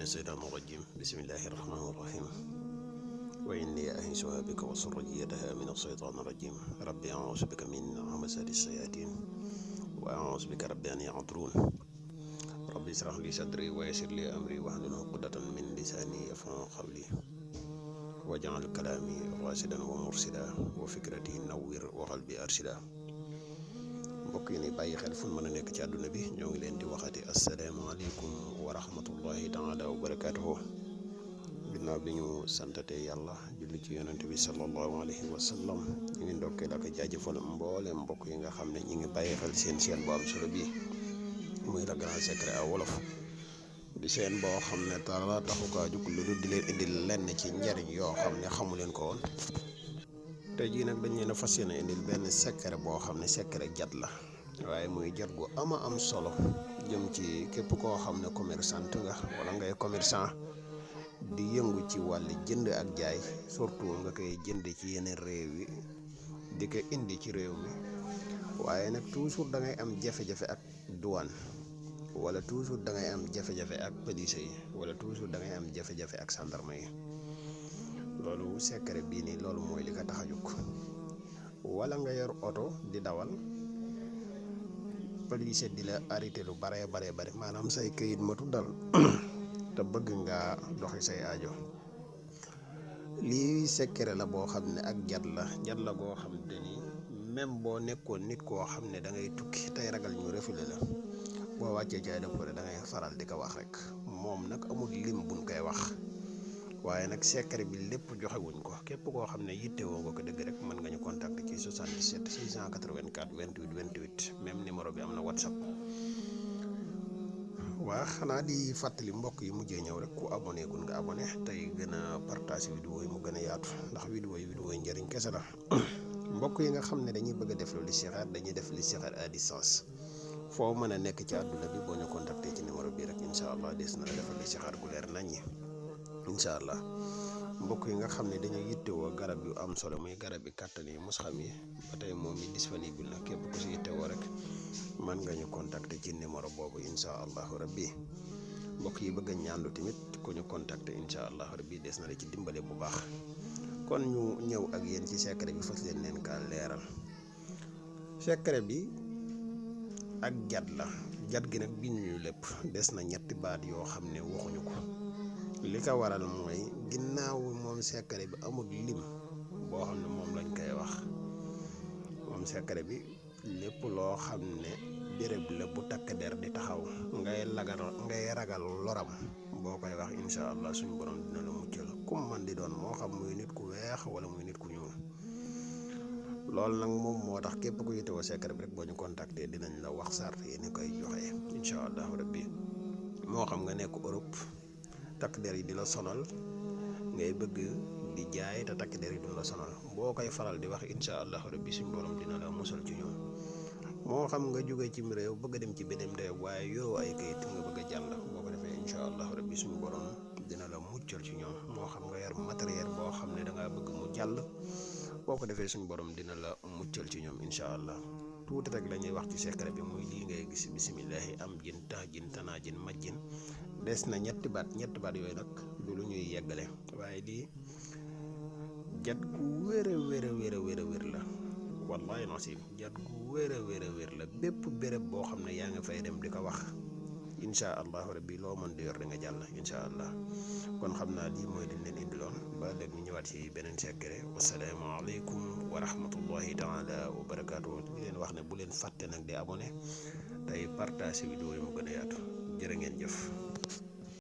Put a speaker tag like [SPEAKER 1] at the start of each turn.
[SPEAKER 1] الشيطان الرجيم بسم الله الرحمن الرحيم وإني أعيذها بك وذريتها من الشيطان الرجيم ربي أعوذ بك من همزات الشياطين وأعوذ بك ربي أن يحضرون ربي اشرح لي صدري ويسر لي أمري واحلل عقدة من لساني يفقهوا قولي واجعل كلامي راشدا ومرشدا وفكرتي نوّر وقلبي أرشدا. mbokk yi ni bàyyi xel fu mën a nekk ci àdduna bi ñoo ngi leen di waxati asalaamaaleykum wa rahmatullahi taala wa barakaatuhu. ginnaaw bi ñu santate yàlla julli ci yonent bi sallallahu alayhi wa sallam ñu ngi ndokkeel ak jaajëfal mboolem mbokk yi nga xam ne ñu ngi bàyyi xel seen chaîne bu am solo bi muy Le Grand Secret à Wolof di chaîne boo xam ne dara taxu kaa jug lu dul di leen indil lenn ci njariñ yoo xam ne xamu leen ko woon. tey jii nag dañ leen a fas yéene indil benn secret boo xam ne secret jat la waaye muy jat gu ama am solo jëm ci képp koo xam ne commerçant nga wala ngay commerçant di yëngu ci wàllu jënd ak jaay surtout nga koy jënd ci yeneen réew yi di ko indi ci réew mi waaye nag toujours da ngay am jafe-jafe ak douane wala toujours da ngay am jafe-jafe ak police yi wala toujours da ngay am jafe-jafe ak gendarme yi. loolu secret bii nii loolu mooy li ko tax a jóg wala nga yor oto di dawal police di la arrêté lu bare maanaam say këyit matu dal te bëgg nga doxi say aajo. lii secret la boo xam ne ak jat la goo xam ne ni même boo nekkoon nit koo xam ne da ngay tukki tey ragal ñu refule la boo wàccee ci aéroport da ngay faral di ko wax rek moom nag amul lim buñ koy wax. waaye nag secret bi lépp joxewuñ ko képp koo xam ne yittewoo nga ko dëgg rek mën nga ñu contacter ci 77 684 28 28 même numéro bi am na WhatsApp. waa xanaa di fàttali mbokk yi mujjee ñëw rek ku abonné gun nga abonné tey gën a partage vidéo yi mu gën a yaatu ndax vidéo yi njëriñ kese la. mbokk yi nga xam ne dañuy bëgg a def lu listixaar dañuy def listixaar à distance foo mën a nekk ci àdduna bi boo ñu contacter ci numéro bi rek incha allah des na la defal listixaar gu leer naññi. incha allah mbokk yi nga xam ne dañoo yittewoo garab yu am solo muy garab yi kàttan yi musxam yi ba tey moom yi disponible na képp ku si yittewoo rek mën nga ñu contacter ci numéro boobu incha allahu rabbi. mbokk yi bëgg a ñaanlu tamit ku ñu contacter incha allahu rabbi des na la ci dimbale bu baax. kon ñu ñëw ak yéen ci secret bi fas leen kaa leeral. secret bi ak jat la jat gi nag binduñu lépp des na ñetti baat yoo xam ne waxuñu ko. li ko waral mooy ginnaaw moom secret bi amul lim boo xam ne moom lañ koy wax moom secret bi lépp loo xam ne béréb la bu takk der di taxaw ngay ragal loram boo koy wax incha allah suñu borom dina la muccal kum man di doon moo xam muy nit ku weex wala muy nit ku ñuul. loolu nag moom moo tax képp ku yittewoo secret bi rek boo ñu contacter dinañ la wax sart yi ni koy joxe incha allah rabbi. moo xam nga nekk Europe takk der yi di la sonal ngay bëgg di jaay te takk der yi duñ la sonal boo koy faral di wax incha allah rabbi suñ borom dina la musal ci ñoom. moo xam nga jóge ci réew bëgg a dem ci beneen réew waaye yoroo ay kayit nga bëgg a jàll boo ko defee incha allah rabbi suñ borom dina la muccal ci ñoom. moo xam nga yor matériel boo xam ne da ngaa bëgg mu jàll boo ko defee suñ borom dina la muccal ci ñoom incha allah. tuuti rek la ñuy wax ci secret bi muy lii ngay gis bisimillahi am jin tax jin tanaa jin majjin des na ñetti baat yooyu nag du lu ñuy yeggale waaye lii jat gu wér la wallahi nasim jat gu wér la bépp béréb boo xam ne yaa ngi fay dem di ko wax incha allahu rabbi loo mën di yor di nga jàll incha allah. kon xam naa lii mooy liñ leen indiloon ba léegi ñu ñëwaat ci beneen secret. wasalaamaaleykum wa rahmatullahi taala wa barakaatu. di leen wax ne bu leen fàtte nag di abonné tey partage vidéo yi mu gën a yaatu jërë ngeen jëf.